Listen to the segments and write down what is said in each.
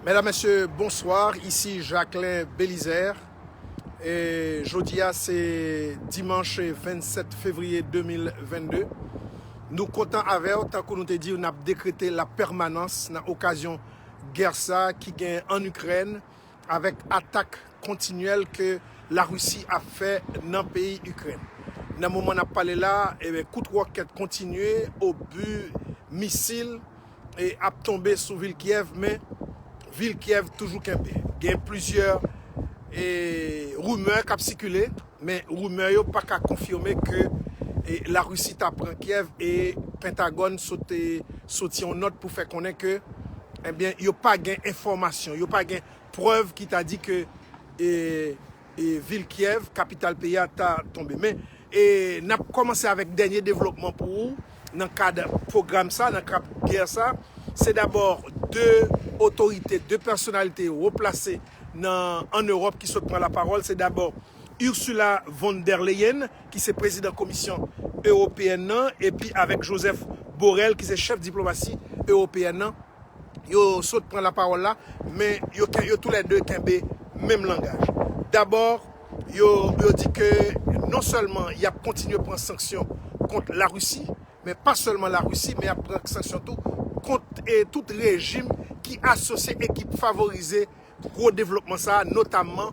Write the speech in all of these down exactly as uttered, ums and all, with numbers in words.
Medam, mesye, bonswa. Isi Jacquelin Belizaire. E jodi a se dimanch vennsèt fevriye de mil vennde. Nou kontan avè w, tankou nou te di w, n ap dekrete lapèmanans nan okazyon gè sa ki gen ann Ikrèn, avèk atak kontinyèl ke Larisi ap fè nan peyi Ikrèn. Nan moman n ap pale la, e, kout wòkèt kontinye, obi, misil, e, ap tonbe sou vil Kyèv, men vil Kyèv toujou kenbe. Gen plizyè, e, rimè k ap sikile, men rimè yo pa ka konfime ke, e, Larisi ta pran Kyèv e Pentagòn sot, soti yon nòt pou fè konnen ke, ebyen, yo pa gen enfòmasyon, yo pa gen prèv ki ta di ke, e, e, vil Kyèv, kapital peyi a, ta tonbe. Men, e, n ap kòmanse avèk dènye devlopman pou ou nan kad pwogram sa, nan kad gè sa. Se dabò de otorite, de pèsonalite wo plase nan, ann Ewòp ki sot pran lapawòl. Se dabò Ursula von der Leyen, ki se prezidan Komisyon Ewopeyèn nan, epi avèk Joseph Borrell, ki se chèf diplomasi ewopeyèn nan. Yo sot pran lapawòl la, men yo, yo toulède kenbe menm langaj. Dabò, yo, yo di ke non sèlman y ap kontinye pran sanksyon kont Larisi, men pa sèlman Larisi, men y ap pran sanksyon tou kont, e, tout rejim ki asosye e ki favorize gwo devlopman sa a, notamman,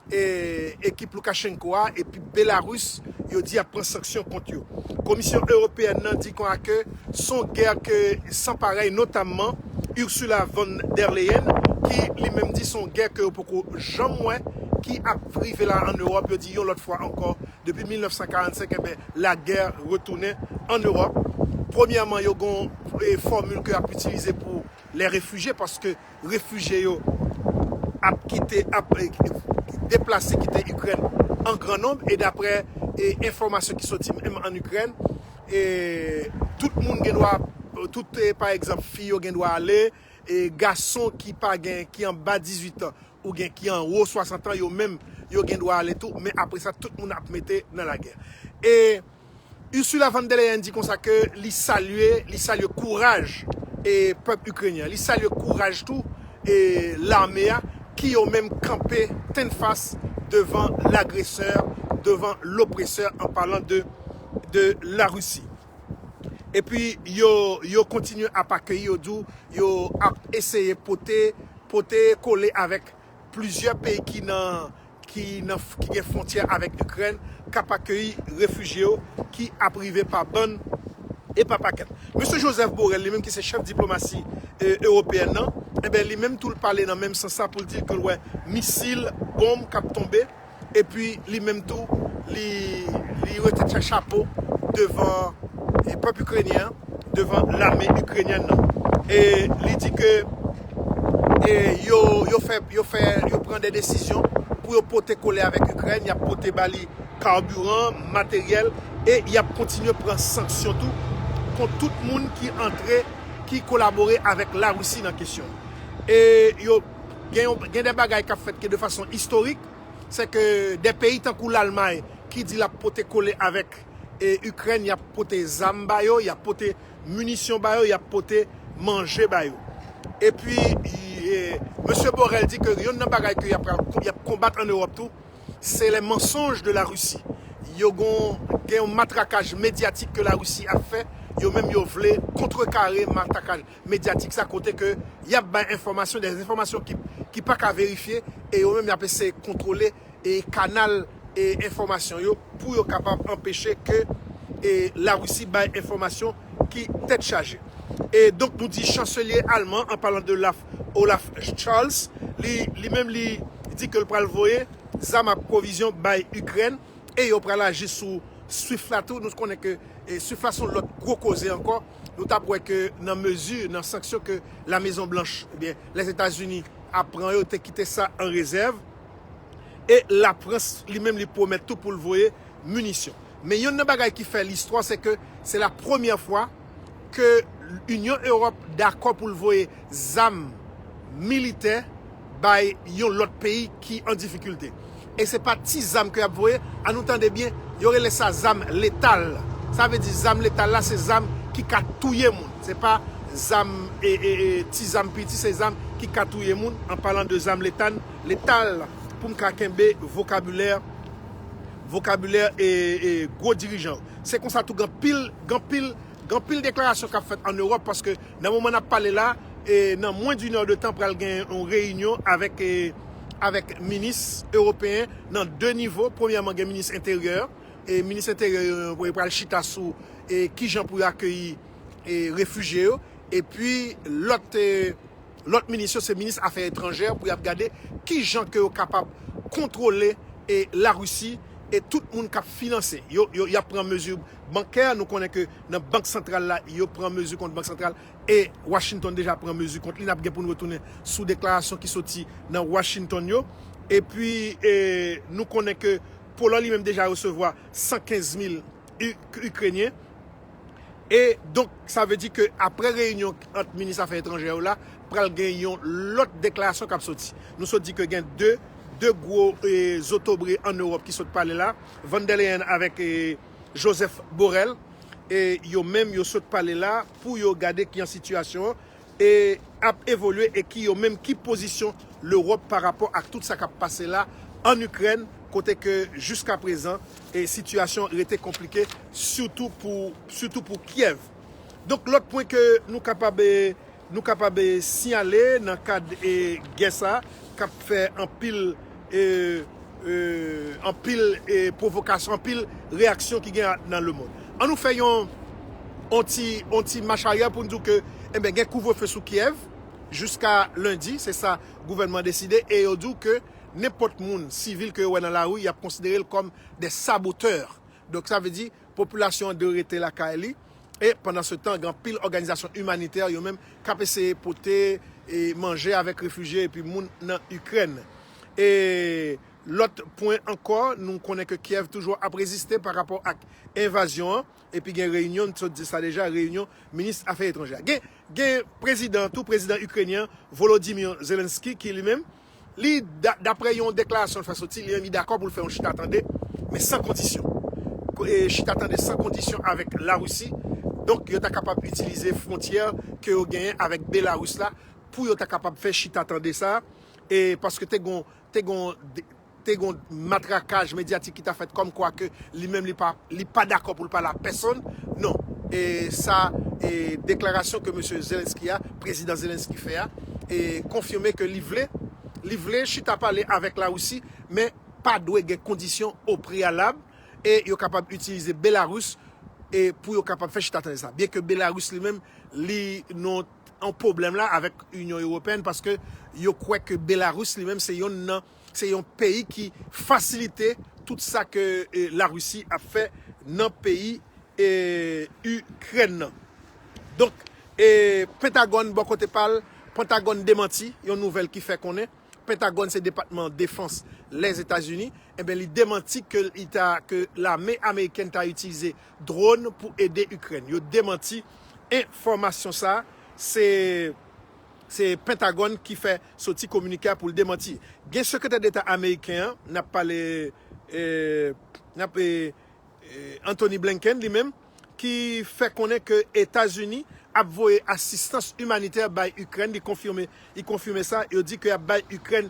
e, ekip Lukashenko a, epi Belarus, yo di y ap pran sanksyon kont yo. Komisyon Ewopeyèn nan di konsa ke se yon gè ke san parèy, notamman Ursula von der Leyen, ki li menm di se yon gè ke yo poko janm wè, ki ap rive la ann Ewòp. Yo di yon lòt fwa ankò, depi mil nèf san karannsenk, enben, lagè retounen ann Ewòp. Premyèman, yo gen yon, e, fòmil ke y ap itilize pou lè refijye, paske refijye yo ap kite, ap, e, deplase kite Ikrèn an gran nonb, e daprè, e, enfòmasyon ki soti menm ann Ikrèn, e, tout moun gen dwa, tout, e, pa egzanp, fi yo gen dwa ale, e, gason ki pa gen, ki anba dizuit an, oubyen ki anwo swasant an, yo menm, yo gen dwa ale tou, men apre sa, tout moun ap mete nan lagè. E Ursula von der Leyen di konsa ke li salye, li salye kouraj, e, pèp ikrenyen. Li salye kouraj tou, e, lame a, ki yo menm kanpe tennfas devan lagresè, devan lopresè, an palan de, de Larisi. Epi yo, yo kontinye ap akeyi, yo di w, yo ap eseye pote, pote kole avèk plizyè peyi ki nan, ki nan, ki gen fwontyè avèk Ikrèn, k ap akeyi refijye yo ki ap rive pa bann e pa pakèt. Mesye Joseph Borrell, li menm ki se chèf diplomasi, e, ewopeyèn nan, enben, li menm tou l pale nan menm sans sa pou l di ke l wè misil, bonm k ap tonbe, epi li menm tou, li, li rete tchè chapo devan, e, pèp ikrenyen an, devan lame ikrenyèn nan. E li di ke, e, yo, yo fè, yo fè, yo pran de desizyon pou yo pote kole avèk Ikrèn, y ap pote ba li kabiran, materyèl, e y ap kontinye pran sanksyon tou kont tout moun ki antre, ki kolabore avèk Larisi nan kesyon. E yo gen yon, gen de bagay k ap fèt ke de fason istorik, se ke de peyi tankou Lalmay ki di l ap pote kole avèk, e, Ikrèn, y ap pote zam ba yo, y ap pote minisyon ba yo, y ap pote manje ba yo. Epi, e, mesye Borrell di ke yonn nan bagay ke y ap, y ap konbat ann Ewòp tou, se les mensonges de la Russie. Yo gon, gen yon matrakaj medyatik ke Larisi ap fè, yo menm yo vle kontrekare matrakaj medyatik sa, kote ke y ap bay enfòmasyon, des enfòmasyon ki, ki pa ka verifye, e yo menm y ap eseye kontwole, e, kanal, e, enfòmasyon yo, pou yo kapab anpeche ke, e, Larisi bay enfòmasyon ki tèt chaje. E donk, nou di chanselye alman, an palan de Laf, Olaf Scholz, li, li menm li di ke l pral voye zam ak pwovizyon bay Ikrèn, e yo pral aji sou SWIFT la tou. Nou konnen ke, e, SWIFT la se yon lòt gwo koze ankò. Nou t ap wè ke nan mezi, nan sanksyon ke La Mezon Blanch, ebyen, Lèzetazini ap pran yo, te kite sa an rezèv. E Lafrans, li menm, li pwomèt tou pou l voye minisyon. Men yonn nan bagay ki fè listwa, se ke se la premyè fwa ke Inyon Ewòp dakò pou l voye zam militè bay yon lòt peyi ki an difikilte. E se pa ti zam ke y ap voye, an nou tande byen, yo rele sa zam letal. Sa vle di zam letal la, se zam ki ka touye moun. Se pa zam, e, e, e, ti zam piti, se zam ki ka touye moun, an palan de zam letan, letal, pou m ka kenbe vokabilè, vokabilè e, e gwo dirijan. Se konsa tou gen pil, gen pil, gen pil deklarasyon k ap fèt an Ewòp, paske nan moman n ap pale la, e nan mwen d'une heure de temps, pral gen yon reyinyon avèk, e, avèk minis ewopeyen nan de nivo. Premyèman, gen minis enteryè, e minis enteryè yo pral chita sou, e, kijan pou yo akeyi, e, refijye yo. Epi lòt, e, lòt minis yo, se minis afè etranjè pou y ap gade kijan ke yo kapab kontwole, e, Larisi e tout moun k ap finanse. Yo, yo, y ap pran mezi bankè. Nou konnen ke nan Bank Santral la, yo pran mezi kont Bank Santral e Washington deja pran mezi kont li. N ap gen pou n retounen sou deklarasyon ki soti nan Washington yo. Epi, e, nou konnen ke Polòy li menm deja resevwa san kenz mil Ikrenyen. E donk, sa vle di ke apre reyinyon ant minis afè etranjè yo la, pral gen yon lòt deklarasyon k ap soti. Nou sot di ke gen de, de gwo, e, zotobre an Ewòp ki sot pale la, Van der Leyen avèk, e, Joseph Borrell, e yo menm yo sot pale la pou yo gade kijan sitiyasyon an e ap evolye e ki yo menm ki pozisyon Lewòp pa rapò ak tout sa k ap pase la an Ikrèn, kote ke jiska prezan e sitiyasyon rete konplike, sitou pou, sitou pou Kyèv. Donk, lòt pwen ke nou kapab, e, nou kapab, e, siyale nan kad, e, gè sa k ap fè anpil, e, e, anpil, e, pwovokasyon, anpil reyaksyon ki gen nan lemonn. An nou fè yon, yon ti, yon ti mach aryè pou n di w ke, enben, gen kouvrefe sou Kyèv jiska lendi, se sa gouvènman deside, e yo di w ke nenpòt moun sivil ke yo wè nan lari, y ap konsidere l kòm de sabotè. Donk, sa vle di, popilasyon an dwe rete lakay li. E pandan se tan, gen anpil òganizasyon imanitè, yo menm, k ap eseye pote, e, manje avèk refijye epi moun nan Ikrèn. E lòt pwen ankò, nou konnen ke Kyèv toujou ap reziste pa rapò ak envazyon an. Epi gen reyinyon, m sot di sa deja, reyinyon minis afè etranjè. Gen, gen prezidan tou, prezidan ikrenyen, Volodymyr Zelensky, ki li menm, li, da-, daprè yon deklarasyon l fè soti, li menm, li dakò pou l fè yon chita tande, men san kondisyon. Ko-, e, chita tande san kondisyon avèk Larisi. Donk, yo ta kapab itilize fwontyè ke yo genyen avèk Belarus la, pou yo ta kapab fè chita tande sa, e paske te gon, te gon, te gon matrakaj medyatik ki ta fèt kòmkwa ke li menm li pa, li pa dakò pou l pale a pèsonn. Non. E sa, e deklarasyon ke mesye Zelensky a, prezidan Zelensky fè a, e konfime ke li vle, li vle chita pale avèk Larisi, men pa dwe gen kondisyon o preyalab, e yo kapab itilize Belarus, e pou yo kapab fè chita tande sa. Byen ke Belarus li menm, li nan yon pwoblèm la avèk Inyon Ewopeyèn, paske yo kwè ke Belarus li menm se yonn nan, se yon peyi ki fasilite tout sa ke, e, Larisi ap fè nan peyi, e, Ikrèn nan. Donk, e, Pentagòn, bò kote pa l, Pentagòn demanti yon nouvèl ki fè konnen Pentagòn se Depatman Defans Lèzetazini, enben, li demanti ke li ta, ke lame amerikèn ta itilize dwòn pou ede Ikrèn. Yo demanti enfòmasyon sa a, se, se Pentagòn ki fè soti kominike a pou l demanti. Gen sekretè deta ameriken an, n ap pale, e, n ap, e, e, Anthony Blinken li menm, ki fè konnen ke Etazini ap voye asistans imanitè bay Ikrèn. Li konfime, li konfime sa. Yo di ke y ap bay Ikrèn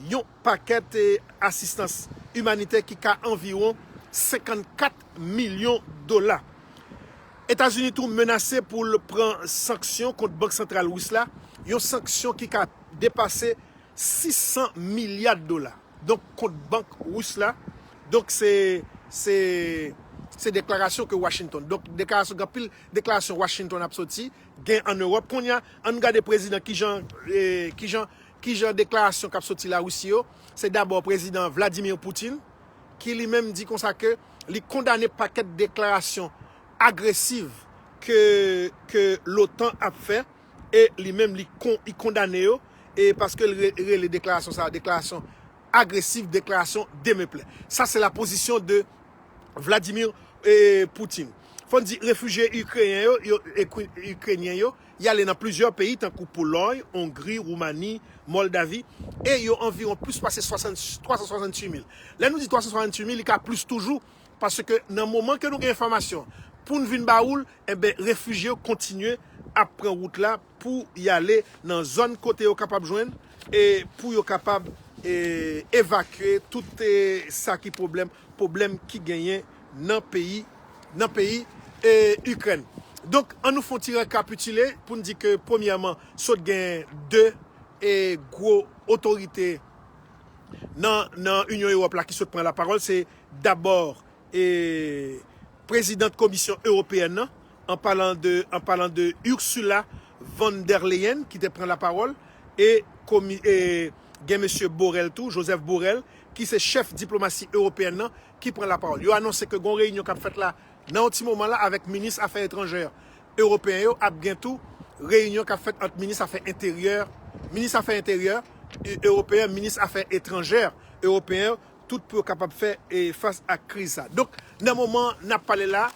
yon pakèt, e, asistans imanitè ki ka anviwon senkannkat milyon dola. Etazini tou menase pou l pran sanksyon kont Bank Santral Ris la, yon sanksyon ki ka depase sis san milya dola. Donk, kont bank ris la. Donk, se, se, se deklarasyon ke Washington. Donk, deklarasyon, gen anpil deklarasyon Washington ap soti, gen an Ewòp. Kounye a, ann gade prezidan kijan, e, kijan, kijan deklarasyon k ap soti Larisi yo. Se dabò prezidan Vladimir Putin, ki li menm di konsa ke li kondane pakèt deklarasyon agresiv ke, ke l'OTAN ap fè, e li menm li kon-, li kondane yo, e paske l re-, rele deklarasyon sa a, deklarasyon agresiv, deklarasyon demeplè. Sa se la pozisyon de Vladimir, e, Putin. Fò n di refijye ikrenyen yo, yo, ekwi-, ikrenyen yo, y ale nan plizyè peyi tankou Polòy, Ongri, Woumani, Mòldavi, e yo anviwon plis pase swasant, twa san swasanntuit mil. Lè nou di twa san swasanntuit mil, li ka plis toujou, paske nan moman ke nou gen enfòmasyon, pou n vin ba ou l, enben, refijye yo kontinye ap pran wout la pou y ale nan zòn kote yo kapab jwenn e pou yo kapab e, evakye tout e, sa ki pwoblèm, pwoblèm ki genyen nan peyi, nan peyi e, Ikrèn. Donk, an nou fè yon ti rekapitile pou n di ke, premyèman, sot gen de e, gwo otorite nan, nan Inyon Ewòp la ki sot pran lapawòl. Se dabò e, prezidant Komisyon Ewopeyèn nan, an palan de, an palan de Ursula von der Leyen, ki te pran lapawòl, e, komi, e gen mesye Borrell tou, Joseph Borrell, ki se chèf diplomasi ewopeyèn nan, ki pran lapawòl. Yo anonse ke gon reyinyon k ap fèt la nan yon ti moman la avèk minis afè etranjè ewopeyen yo, ap gen tou reyinyon k ap fèt ant minis afè enteryè, minis afè enteryè e, ewopeyen, minis afè etranjè ewopeyen yo, tout pou yo kapab fè e, fas ak kriz sa. Donk, nan moman n ap pale la,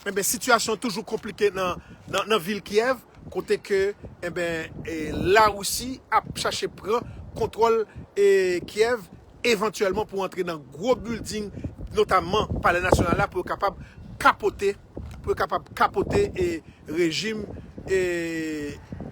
enben, sitiyasyon toujou konplike nan, nan, nan vil Kyèv, kote ke, enben, e, Larisi ap chache pran kontwòl e, Kyèv, evantyèlman pou antre nan gwo bilding, notamman Palè Nasyonal la, pou yo kapab kapote, pou yo kapab kapote e, rejim e,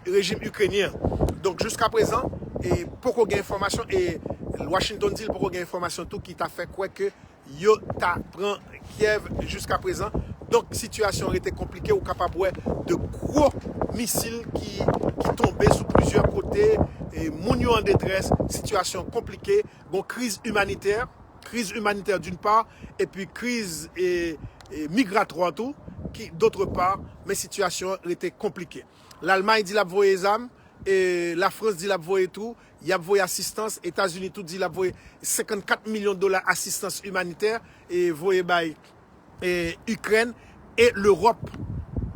rejim ikrenyen. Donk, jiska prezan, e, poko gen enfòmasyon, e Washington di l poko gen enfòmasyon tou ki ta fè kwè ke yo ta pran Kyèv jiska prezan. Donk, sitiyasyon rete konplike. Ou kapab wè de gwo misil ki, ki tonbe sou plizyè kote. E moun yo an detrès, sitiyasyon konplike. Gon kriz imanitè, kriz imanitè d'une part, epi kriz e, e, migratwa tou, ki, d'autre part, men sitiyasyon an rete konplike. Lalmay di l ap voye zam, e Lafrans di l ap voye tou, y ap voye asistans, Etazini tou di l ap voye senkannkat milyon dola asistans imanitè, e voye bay e, Ikrèn e Lewòp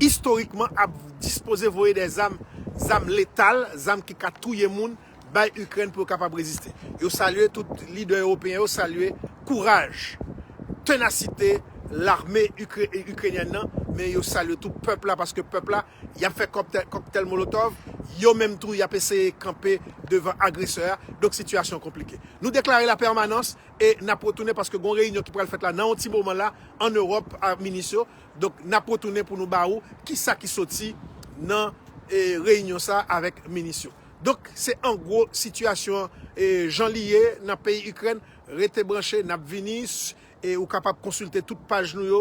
istorikman ap dispoze voye de zam, zam letal, zam ki ka touye moun, bay Ikrèn pou yo kapab reziste. Yo salye, tout lidè ewopeyen yo salye kouraj, tenasite lame ikre, ikrenyèn nan, men yo salye tou pèp la, paske pèp la, y ap fè kòktèl, kòktèl molotòv, yo menm tou, y ap eseye kanpe devan agresè a. Donk, sitiyasyon konplike. Nou deklare lapèmanans, e n ap retounen paske gon reyinyon ki pral fèt la nan yon ti moman la, ann Ewòp, a minis yo. Donk, n ap retounen pou nou ba ou kisa ki soti nan e, reyinyon sa avèk minis yo. Donk, se an gwo sitiyasyon an, e, jan li ye nan peyi Ikrèn. Rete branche, n ap vini, e ou kapab konsilte tout paj nou yo,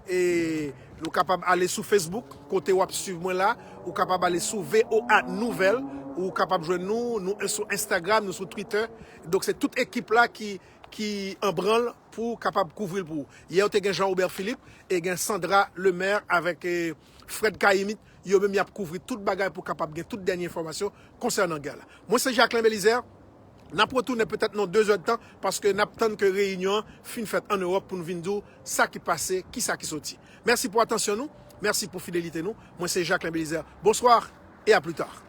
e nou kapab ale sou Facebook, kote w ap swiv mwen la, ou kapab ale sou V O A Nouvèl, ou kapab jwenn nou, nou sou Instagram, nou sou Twitter. Donk, se tout ekip la ki, ki an branl pou kapab kouvri l pou ou. Yè, ou te gen Jean Robert Philippe, e gen Sandra Lemaire avèk e, Fred Caïmite, yo menm y ap kouvri tout bagay pou kapab gen tout dènye enfòmasyon konsènan gè la. Mwen se Jacquelin Belizaire, n ap retounen petèt nan de zè tan, paske n ap tann ke reyinyon an fin fèt ann Ewòp pou n vin di w sa ki pase, kisa ki soti. Mèsi pou atansyon nou, mèsi pou fidelite nou. Mwen se Jacquelin Belizaire. Bonsoir et à plus tard.